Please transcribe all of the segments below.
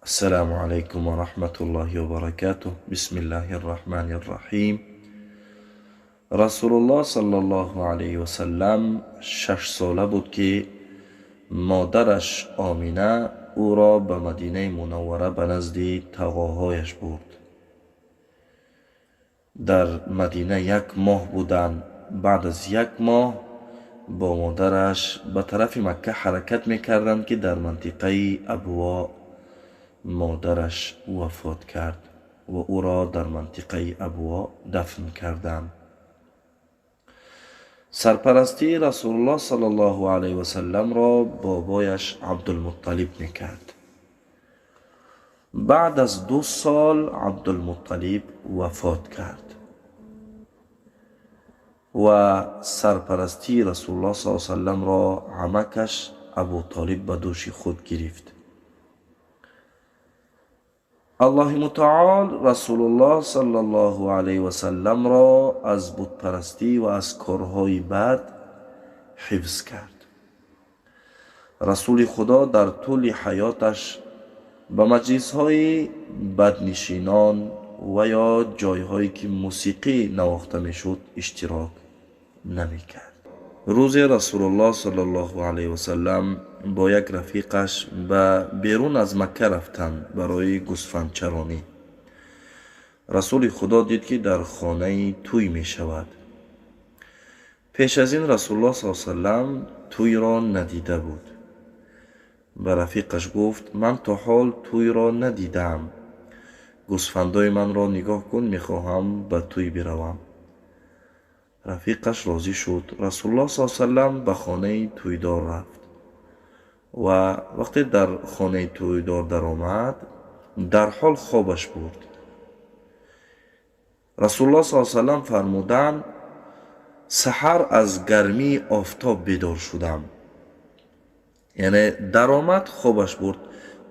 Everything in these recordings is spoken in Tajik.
Ассалому алайкум ва раҳматуллоҳи ва баракатуҳ. Бисмиллаҳир раҳманир раҳим. Расулуллоҳ саллаллоҳу алайҳи васаллам 6 сола буд, ки модараш Омина ӯро ба Мадинаи Мунаввара, ба назди тағоҳояш бурд. Дар Мадина як моҳ буданд. Баъд аз як моҳ бо модараш ба тарафи Макка ҳаракат мекарданд, ки дар мантиқаи Абво модараш вафот кард ва ӯро дар мантиқаи Абво дафн карданд. Сарпарастии Расулуллоҳ саллаллоҳу алайҳи васалламро бобояш Абдулмутталиб мекард. Баъд аз 2 сол Абдулмутталиб вафот кард ва сарпарастии Расулуллоҳ с салламро амакаш Абутолиб ба дӯши худ гирифт. Аллоҳи мутаол Расулуллоҳ саллаллоҳу алайҳи васалламро аз бутпарастӣ ва аз корҳои бад ҳифз кард. Расули Худо дар тӯли ҳаёташ ба маҷлисҳои баднишинон ва ё ҷойҳое, ки мусиқӣ навохта мешуд, иштирок намекард. Рӯзе Расулуллоҳ саллаллоҳу алайҳи васаллам бо як рафиқаш ба берун аз Макка рафтанд барои гӯсфандчаронӣ. Расули Худо дид, ки дар хонаи тӯй мешавад. Пеш аз ин Расулуллоҳ с саллам тӯйро надида буд. Ба рафиқаш гуфт: «Ман то ҳол тӯйро надидаам. Гӯсфандои манро нигоҳ кун, мехоҳам ба тӯй биравам». Рафиқаш розӣ шуд. Расулуллоҳ с саллам ба хонаи тӯйдор рафт ва вақте дар хонаи тӯйдор даромад, дарҳол хобаш бурд. Расулуллоҳ с саллам фармуданд: «Саҳар аз гармии офтоб бедор шудам». Яъне даромад, хобаш бурд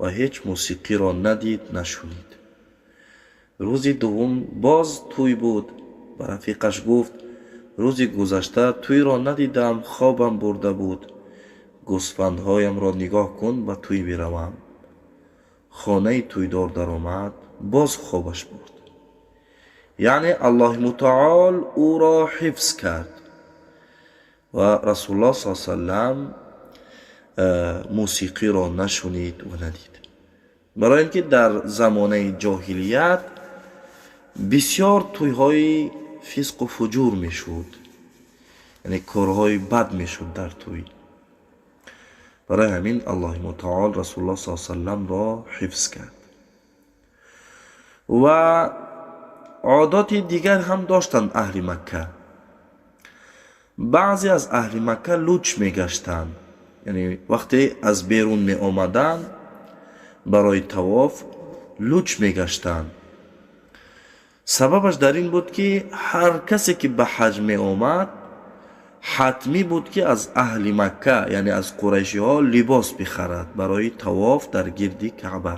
ва ҳеҷ мусиқиро надид, нашунид. Рӯзи дуввум боз тӯй буд. Ба рафиқаш гуфт: «Рӯзи гузашта тӯйро надидам, хобам бурда буд. Гӯсфандҳоямро нигоҳ кун, ба тӯй биравам». Хонаи тӯйдор даромад, боз хобаш бурд. Яъне Аллоҳи мутаол ӯро ҳифз кард ва Расулуллоҳ с саллам мусиқиро нашунид ва надид, барои ин ки дар замонаи ҷоҳилият бисёр тӯйҳои фисқу фуҷур мешуд, яъне корҳои бад мешуд дар тӯй. Барои ҳамин Аллоҳи мутаол Расулуллоҳ с салламро ҳифз кард. Ва одоти дигар ҳам доштанд аҳли Макка. Баъзе аз аҳли Макка луч мегаштанд, яъне вақте аз берун меомаданд, барои тавоф луч мегаштанд. Сабабаш дар ин буд, ки ҳар касе ки ба ҳаҷ меомад, ҳатмӣ буд, ки аз аҳли Макка, яъне аз қурайшиҳо, либос бихарад барои тавоф дар гирди Каъба.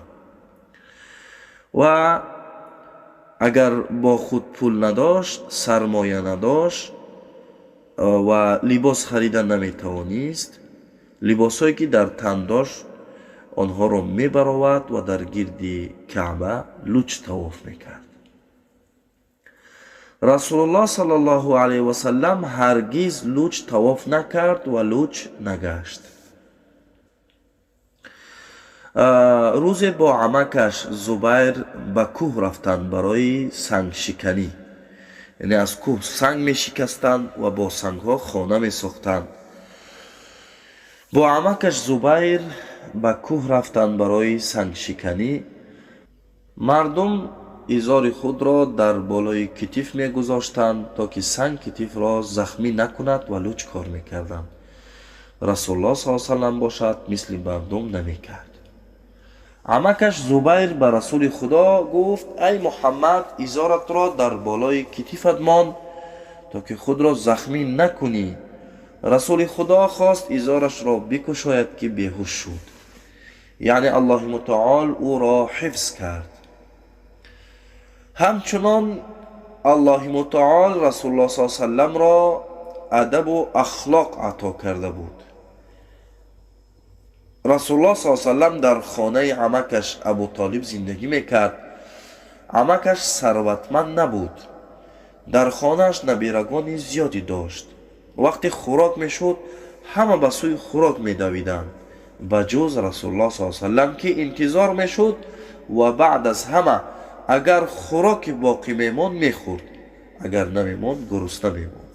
Ва агар бо худ пул надошт, сармоя надошт ва либос харида наметавонист, либосҳое ки дар тан дошт, онҳоро мебаровард ва дар гирди Каъба луч тавоф мекард. Расулуллоҳ саллаллоҳу алайҳи васаллам ҳаргиз луч тавоф накард ва луч нагашт. Рӯзе бо амакаш Зубайр ба кӯҳ рафтанд барои сангшиканӣ, яъне аз кӯҳ санг мешикастанд ва бо сангҳо хона месохтанд. Бо амакаш Зубайр ба кӯҳ рафтанд барои сангшиканӣ. Мардум изори худро дар болои китиф мегузоштанд, то ки санг китифро захмӣ накунад, ва луч кор мекарданд. Расулуллоҳ с салам бошад, мисли мардум намекард. Амакаш Зубайр ба Расули Худо гуфт: «Ай Муҳаммад, изоратро дар болои китифат мон, то ки худро захмӣ накунӣ». Расули Худо хост изорашро бикушояд, ки беҳуш шуд. Яъне Аллоҳи мутаол ӯро ҳифз кард. Ҳамчунон Аллоҳи мутаол Расулуллоҳ с салламро адабу ахлоқ ато карда буд. Расулуллоҳ саллаллоҳу алайҳи васаллам дар хонаи амакаш Абу Толиб зиндагӣ мекард. Амакаш сарватманд набуд. Дар хонааш набирагони зиёде дошт. Вақте хӯрок мешуд, ҳама ба сӯи хӯрок медавиданд, ба ҷуз Расулуллоҳ саллаллоҳу алайҳи васаллам, ки интизор мешуд ва баъд аз ҳама агар хӯроки боқӣ мемонд, мехӯрд, агар намемонд, гурусна мемонд.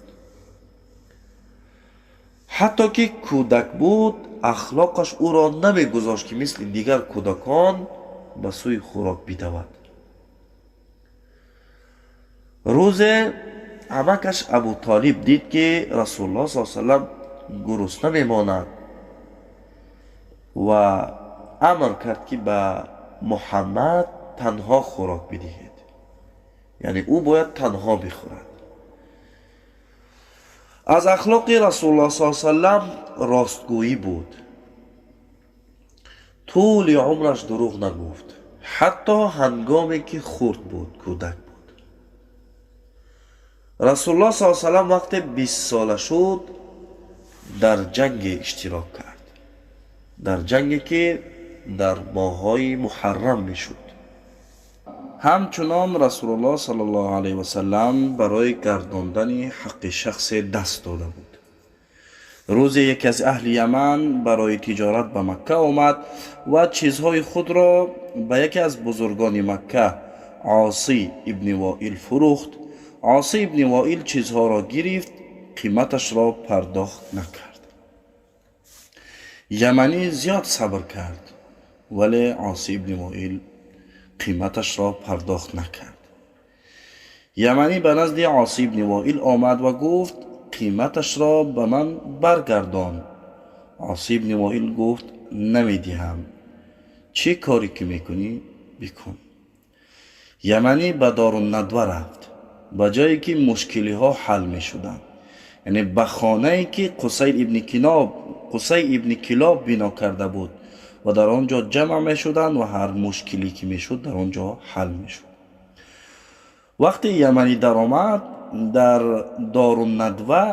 Ҳатто ки кӯдак буд, ахлоқаш ӯро намегузошт, ки мисли дигар кӯдакон ба сӯи хӯрок бидавад. Рӯзе амакаш Абутолиб дид, ки Расулуллоҳ саллаллоҳу алайҳи васаллам гурусна мемонад, ва амр кард, ки ба Муҳаммад танҳо хӯрок бидиҳед, яъне ӯ бояд танҳо бихӯрад. Аз ахлоқи Расулуллоҳ саллаллоҳу алайҳи васаллам ростгӯӣ буд. Тӯли умраш дурӯғ нагуфт, ҳатто ҳангоме ки хурд буд, кӯдак буд. Расулуллоҳ саллаллоҳу алайҳи васаллам вақте 20 сола шуд, дар ҷанге иштирок кард, дар ҷанге ки дар моҳҳои муҳаррам мешуд. Ҳамчунон Расулуллоҳ саллаллоҳу алайҳи васаллам барои гардондани ҳаққи шахсе даст дода буд. Рӯзе яке аз аҳли Яман барои тиҷорат ба Макка омад ва чизҳои худро ба яке аз бузургони Макка, Осӣ ибни Воил, фурӯхт. Осӣ ибни Воил чизҳоро гирифт, қиматашро пардохт накард. Яманӣ зиёд сабр кард, вале Осӣ ибни Воил қиматашро пардохт накард. Яманӣ ба назди Осӣ ибни Воил омад ва гуфт: «Қиматашро ба ман баргардон». Осӣ ибни Воил гуфт: «Намедиҳам, чӣ коре ки мекунӣ, бикун». Яманӣ ба Доруннадва рафт, ба ҷое ки мушкилиҳо ҳал мешуданд, яъне ба хонае ки Қусай ибни Килоб бино карда буд ва дар он ҷо ҷамъ мешуданд ва ҳар мушкиле ки мешуд, дар он ҷо ҳал мешуд. Вақте яманӣ даромад, дар Доруннадва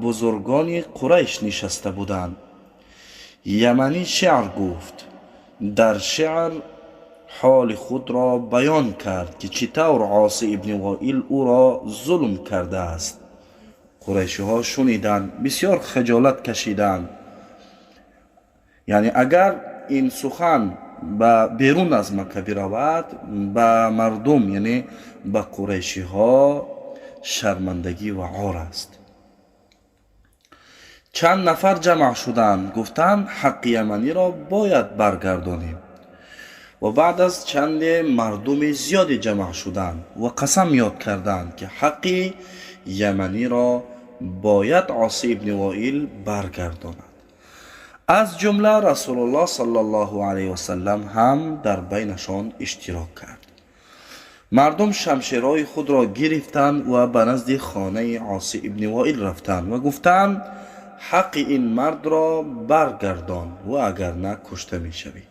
бузургони Қурайш нишаста буданд. Яманӣ шеър гуфт. Дар шеър ҳоли худро баён кард, ки чӣ тавр Осӣ ибни Воил ӯро зулм кардааст. Қурайшиҳо шуниданд, бисёр хиҷолат кашиданд. Яъне агар ин сухан ба берун аз Макка биравад, ба мардум, яъне ба қурайшиҳо шармандагӣ ва ор аст. Чанд нафар ҷамъ шуданд, гуфтанд: «Ҳаққи яманиро бояд баргардонем». Ва баъд аз чанде мардуми зиёде ҷамъ шуданд ва қасам ёд карданд, ки ҳаққи яманиро бояд Осӣ ибни Воил баргардонад. Аз ҷумла Расулуллоҳ саллаллоҳу алайҳи васаллам ҳам дар байнашон иштирок кард. Мардум шамшерҳои худро гирифтанд ва ба назди хонаи Осӣ ибни Воил рафтанд ва гуфтанд: «Ҳаққи ин мардро баргардон ва агар на, кушта мешавӣ».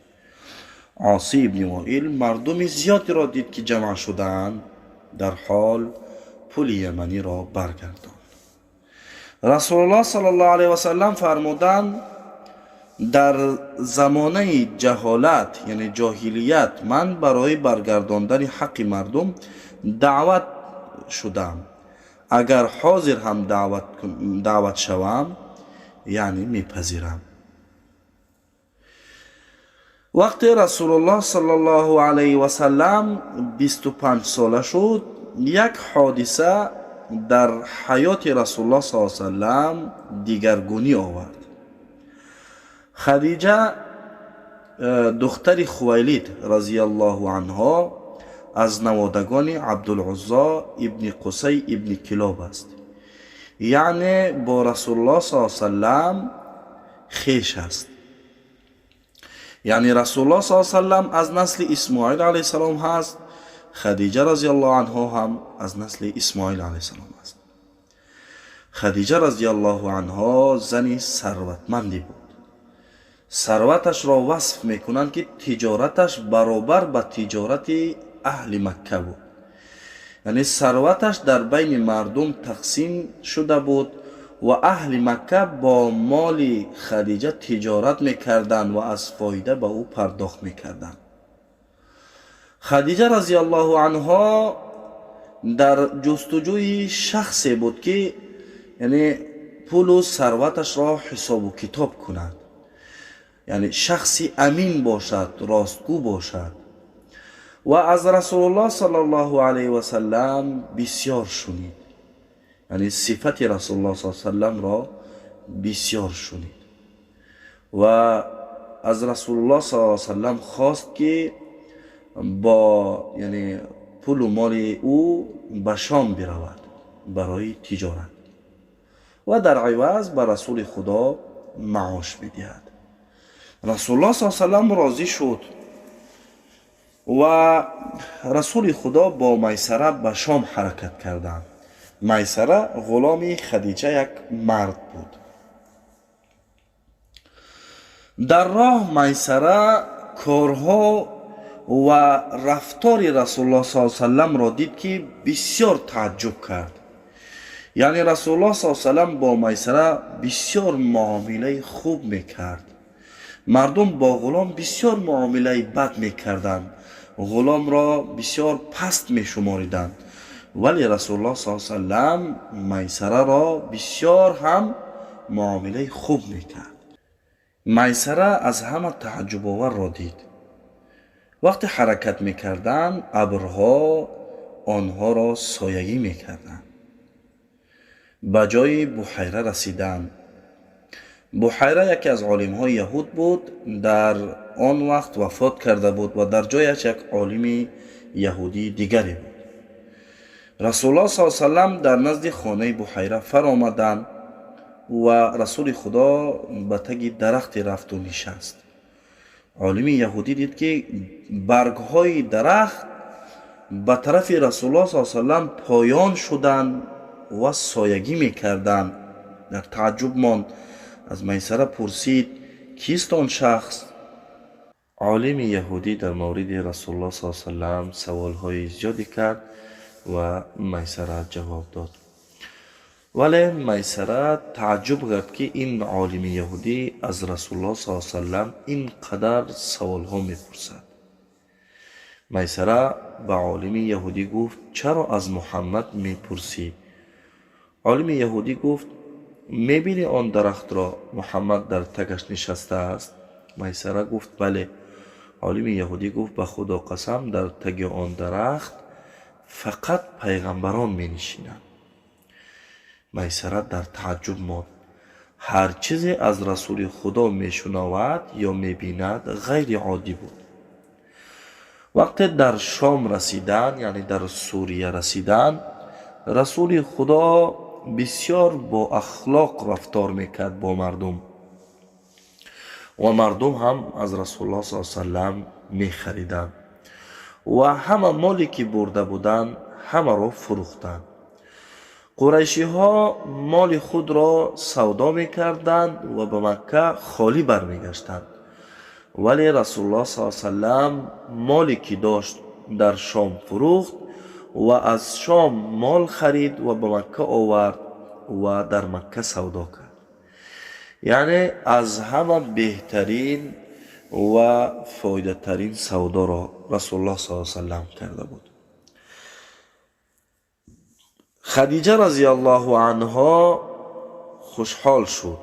Осӣ ибни Воил мардуми зиёдеро дид, ки ҷамъ шудаанд, дар ҳол пули яманиро баргардонд. Расулуллоҳ саллаллоҳу алайҳи васаллам фармуданд: «Дар замонаи ҷаҳолат, яъне ҷоҳилият, ман барои баргардондани ҳаққи мардум даъват шудам. Агар ҳозир ҳам даъват шавам, яъне мепазирам». Вақте Расулуллоҳ саллаллоҳу алайҳи васаллам 25 сола шуд, як ҳодиса дар ҳаёти Расулуллоҳ саллаллоҳу саллам дигаргунӣ овард. Хадиҷа духтари Хувайлид разияллоҳу анҳо аз наводагони Абдулуззо ибни Қусай ибни Килоб аст, яъне бо Расулуллоҳ саллаллоҳу саллам хеш аст. Яъне Расулуллоҳ саллаллоҳу саллам аз насли Исмоил алайҳиссалом ҳаст, Хадиҷа разияллоҳу анҳо ҳам аз насли Исмоил алайҳиссалом аст. Хадиҷа разияллоҳу анҳо зани сарватманде буд. Сарваташро васф мекунанд, ки тиҷораташ баробар ба тиҷорати аҳли Макка буд, яъне сарваташ дар байни мардум тақсим шуда буд. ва аҳли Макка бо моли Хадиҷа тиҷорат мекарданд ва аз фоида ба ӯ пардохт мекарданд. Хадиҷа разияллоҳу анҳо дар ҷустуҷӯи шахсе буд, ки яъне пулу сарваташро ҳисобу китоб кунад, яъне шахси амин бошад, ростгӯ бошад. Ва аз Расулуллоҳ саллаллоҳу алайҳи васаллам бисёр шунид, яъне сифати Расулуллоҳ саллаллоҳу алайҳи васалламро бисёр шунид ва аз Расулуллоҳ саллаллоҳу алайҳи васаллам хост, ки бо яъне пулу моли ӯ ба Шом биравад барои тиҷорат ва дар иваз ба Расули Худо маош бидиҳад. Расулуллоҳ саллаллоҳу алайҳи васаллам розӣ шуд ва Расули Худо бо Майсара ба Шом ҳаракат карданд. Майсара ғуломи Хадиҷа як мард буд. Дар роҳ Майсара корҳо ва рафтори Расулуллоҳ саллаллоҳу алайҳи васалламро дид, ки бисёр тааҷҷуб кард. Яъне Расулуллоҳ саллаллоҳу алайҳи васаллам бо Майсара бисёр муомилаи хуб мекард. Мардум бо ғулом бисёр муомилаи бад мекарданд, ғуломро бисёр паст мешумориданд, вале Расулуллоҳ саллаллоҳу алайҳи васаллам Майсараро бисёр ҳам муомилаи хуб мекард. Майсара аз ҳама тааҷҷубоварро дид. Вақте ҳаракат мекарданд, абрҳо онҳоро соягӣ мекарданд. Ба ҷои Буҳайра расиданд. Буҳайра яке аз олимҳои яҳуд буд, дар он вақт вафот карда буд ва дар ҷояш як олими яҳудии дигаре буд. Расулуллоҳ саллаллоҳу алайҳи васаллам дар назди хонаи Буҳайра фаромаданд ва Расули Худо ба таги дарахте рафту нишаст. Олими яҳудӣ дид, ки баргҳои дарахт ба тарафи Расулуллоҳ саллаллоҳу алайҳи васаллам поён шуданд ва соягӣ мекарданд. Дар тааҷҷуб монд. Аз Майсара пурсид: кист он шахс? Олими яҳудӣ дар мавриди Расулуллоҳ саллаллоҳу алайҳи васаллам саволҳои зиёде кард ва Майсара ҷавоб дод. Вале Майсара тааҷҷуб кард, ки ин олими яҳудӣ аз Расулуллоҳ саллаллоҳу алайҳи васаллам ин қадар саволҳо мепурсад. Майсара ба олими яҳудӣ гуфт: чаро аз Муҳаммад мепурсӣ? Олими яҳудӣ гуфт: мебинӣ он дарахтро Муҳаммад дар тагаш нишастааст? Майсара гуфт: бале. Олими яҳудӣ гуфт: ба Худо қасам, дар таги он дарахт фақат пайғамбарон менишинанд. Майсара дар тааҷҷуб монд. Ҳар чизе аз Расули Худо мешунавад ё мебинад, ғайриоддӣ буд. Вақте дар Шом расиданд, яъне дар Сурия расиданд, Расули Худо бисёр бо ахлоқ рафтор мекард бо мардум ва мардум ҳам аз Расулуллоҳ саллаллоҳу алайҳи васаллам мехариданд ва ҳама моле ки бурда буданд, ҳамаро фурӯхтанд. Қурайшиҳо моли худро савдо мекарданд ва ба Макка холӣ бармегаштанд, вале Расулуллоҳ саллаллоҳу алайҳи васаллам моле ки дошт дар Шом фурӯхт ва аз Шом мол харид ва ба Макка овард ва дар Макка савдо кард. Яъне аз ҳама беҳтарин ва фоидатарин савдоро Расулуллоҳ саллаллоҳу алайҳи васаллам карда буд. Хадиҷа разияллоҳу анҳо хушҳол шуд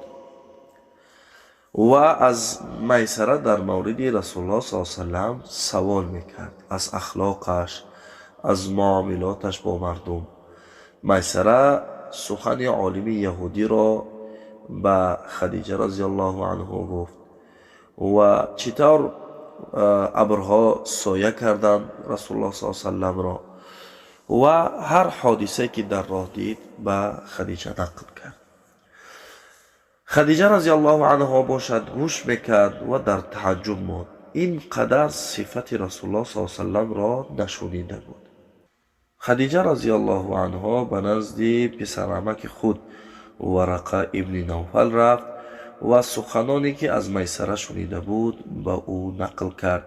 ва аз Майсара дар мавриди Расулуллоҳ саллаллоҳу алайҳи васаллам савол мекард, аз ахлоқаш, аз муомилоташ бо мардум. Майсара сухани олими яҳудиро ба Хадиҷа разияллоҳу анҳо гуфт ва чӣ тавр абрҳо соя карданд Расулуллоҳ саллаллоҳу алайҳи васалламро ва ҳар ҳодисае ки дар роҳ дид, ба Хадиҷа нақл кард. Хадиҷа разияллоҳу анҳо бошад, гӯш мекард ва дар тааҷҷуб монд. Ин қадар сифати Расулуллоҳ саллаллоҳу алайҳи васалламро нашунида буд. Хадиҷа разияллоҳу анҳо ба назди писарамаки худ Варақа ибни Навфал рафт ва суханоне ки аз Майсара шунида буд, ба ӯ нақл кард.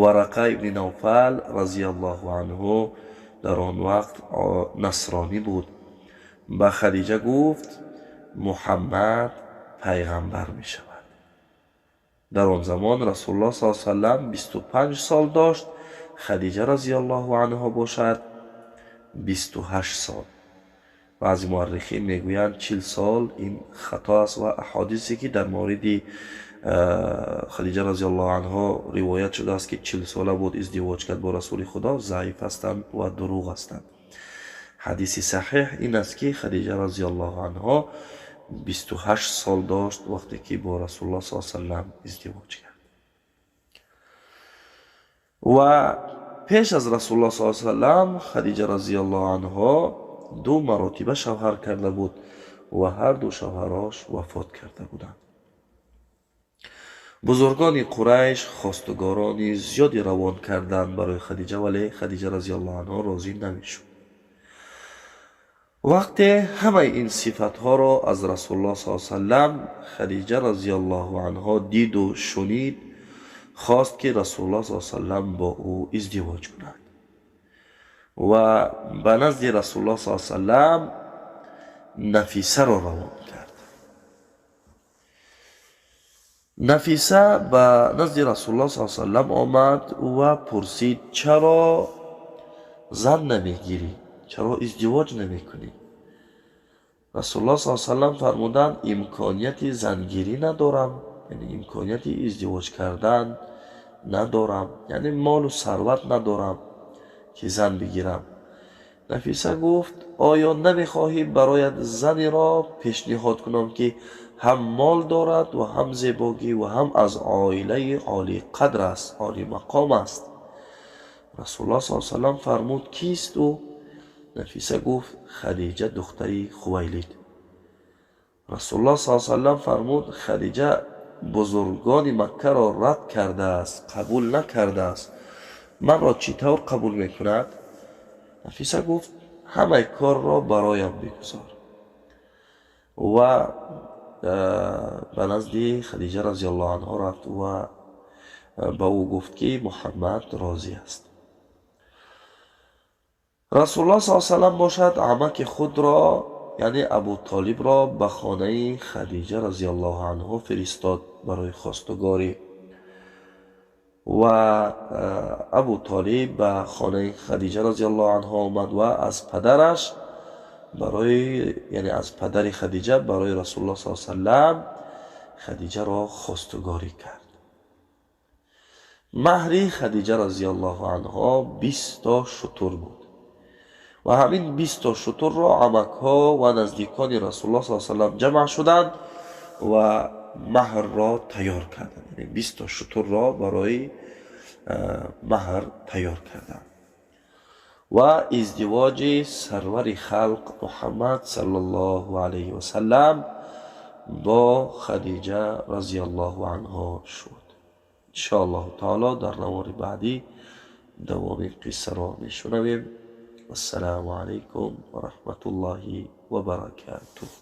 Варақа ибни Навфал разияллоҳу анҳу дар он вақт насронӣ буд. Ба Хадиҷа гуфт: Муҳаммад пайғамбар мешавад. Дар он замон Расулуллоҳ саллаллоҳу алайҳи васаллам 25 сол дошт, Хадиҷа разияллоҳу анҳо бошад 28 сол. Баъзе муаррихин мегӯянд 40 сол, ин хато аст ва аҳодисе ки дар мавриди Хадиҷа разияллоҳу анҳо ривоят шудааст ки 40 сола буд издивоҷ кард бо Расули Худо, заиф ҳастанд ва дурӯғ ҳастанд. Ҳадиси саҳеҳ ин аст ки Хадиҷа разияллоҳу анҳо 28 сол дошт вақте ки бо Расулуллоҳ саллаллоҳу алайҳи васаллам издивоҷ кард. Ва пеш аз Расулуллоҳ саллаллоҳу алайҳи васаллам Хадиҷа разияллоҳу анҳо 2 маротиба шавҳар карда буд ва ҳар ду шавҳарош вафот карда буданд. Бузургони Қурайш хостгорони зиёде равон карданд барои Хадиҷа, вале Хадиҷа разияллоҳу анҳо розӣ намешуд. Вақте ҳамаи ин сифатҳоро аз Расулуллоҳ саллаллоҳу алайҳи васаллам Хадиҷа разияллоҳу анҳо диду шунид, хост ки Расулуллоҳ саллаллоҳу алайҳи васаллам бо ӯ издивоҷ кунад ва ба назди Расулуллоҳ саллаллоҳу алайҳи васаллам Нафисаро равон кард. Нафиса ба назди Расулуллоҳ саллаллоҳу алайҳи васаллам омад ва пурсид: чаро зан намегирӣ? Чаро издивоҷ намекунӣ? Расулуллоҳ саллаллоҳу алайҳи васаллам фармуданд: имконияти зангирӣ надорам, яъне имконияти издивоҷ кардан надорам, яъне молу сарват надорам ки зан бигирам. Нафиса гуфт: оё намехоҳӣ бароят занеро пешниҳод кунам ки ҳам мол дорад ва ҳам зебогӣ ва ҳам аз оилаи олиқадр аст, олимақом аст? Расулуллоҳ саллаллоҳу алайҳи васаллам фармуд: кист ӯ? Нафиса гуфт: Хадиҷа духтари Хувайлид. Расулуллоҳ саллаллоҳу алайҳи васаллам фармуд: Хадиҷа бузургони Маккаро рад кардааст, қабул накардааст, манро чӣ тавр қабул мекунад? Нафиса гуфт: ҳамаи корро бароям бигузор. Ва ба назди Хадиҷа разияллоҳу анҳо рафт ва ба ӯ гуфт ки Муҳаммад розӣ аст. Расулуллоҳ саллаллоҳу алайҳи васаллам бошад амаки худро, яъне Абу Толибро, ба хонаи Хадиҷа разияллоҳу анҳо фиристод барои хостгорӣ. Ва Абу Толиб ба хонаи Хадиҷа разияллоҳу анҳо омад ва аз падараш барои, яъне аз падари Хадиҷа барои Расулуллоҳ саллаллоҳу алайҳи васаллам Хадиҷаро хостгорӣ кард. Маҳри Хадиҷа разияллоҳу анҳо 20 то шутур буд ва ҳамин 20 то шутурро амакҳо ва наздикони Расулуллоҳ саллаллоҳу алайҳи васаллам ҷамъ шуданд ва маҳрро тайёр карданд, яъне 20 то шутурро барои маҳр тайёр карданд. Ва издивоҷи сарвари халқ Муҳаммад саллаллоҳу алайҳи васаллам бо Хадиҷа разияллоҳу анҳо шуд. Иншоаллоҳу таоло дар навори баъдӣ давоми қиссаро мешунавем. Ассалому алайкум ва раҳматуллоҳи ва баракатуҳ.